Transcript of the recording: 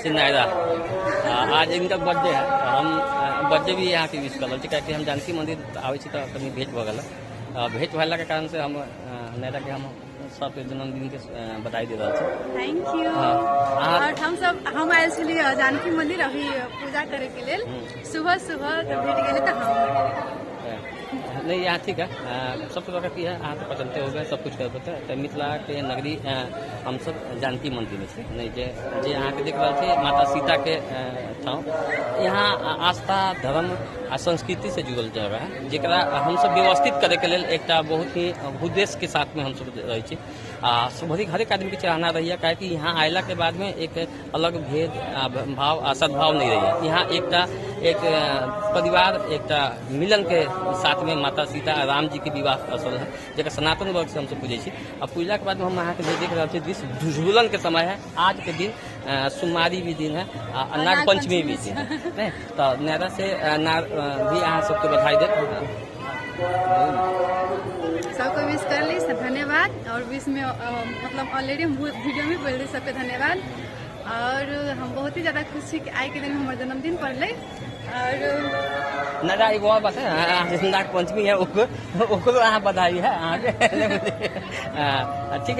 श्री नायरा, आज इनका बर्थडे है। हम बर्थडे भी यहाँ के विश कर रहल छी, कियाकि हम जानकी मंदिर आबै छी तऽ कनि भेंट भऽ गेल। भेंट भेलाके कारण से हम नायरा के हम सबके जन्मदिन के बधाई दे रहल छी। Thank you. हाँ, और हम सब हम आयल छलियै जानकी मंदिर अभी पूजा करे के लेल सुबह सुबह, तऽ भेट गेलै तऽ हम नहीं, यहाँ ठीक है। सबसे बड़का की है, अहाँ तऽ पहचानते हो गए, सब कुछ करबे। तऽ मिथिला के नगरी हमसब जानकी मंदिर में छी। नहीं जे जे अहाँके देख रहल छी माता सीता के ठाव। यहाँ आस्था, धर्म आ संस्कृति से जुड़ल जगह है, जेकरा हमसब व्यवस्थित करे के लेल एकटा बहुत ही उद्देश्य के साथ में हमसब रहै छी। आ हरेक हरेक आदमी के चाहना रहैया, काहेकि यहाँ आयला के बाद में एक अलग भेद भाव आ सद्भाव नहीं रहैया। यहाँ एकटा एक परिवार, एकटा मिलन के साथ में माता सीता आ राम जी के विवाह स्थल है, जेकर सनातन वर्ग से हमसब पूजै छी। आ पूजला के बाद में हम अहाँके जे देख रहल छी दृश्य, झूलन के समय है। आज के दिन सोमवारी भी दिन है आ नाग पंचमी भी दिन है। नहीं तऽ नायरा से भी अहाँ सबके बधाई देत। सबको विश कर ली, सब धन्यवाद। और विश में मतलब ऑलरेडी हम वीडियो में बोल दी सबके धन्यवाद। और हम बहुत ही ज्यादा खुश छी कि आइ के दिन हमर जन्मदिन पड़लै। और नायरा, एगो और बात है, अहाँ नाग पंचमी है, ओकरो ओकरो अहाँ बधाई है अहाँके। ठीक है।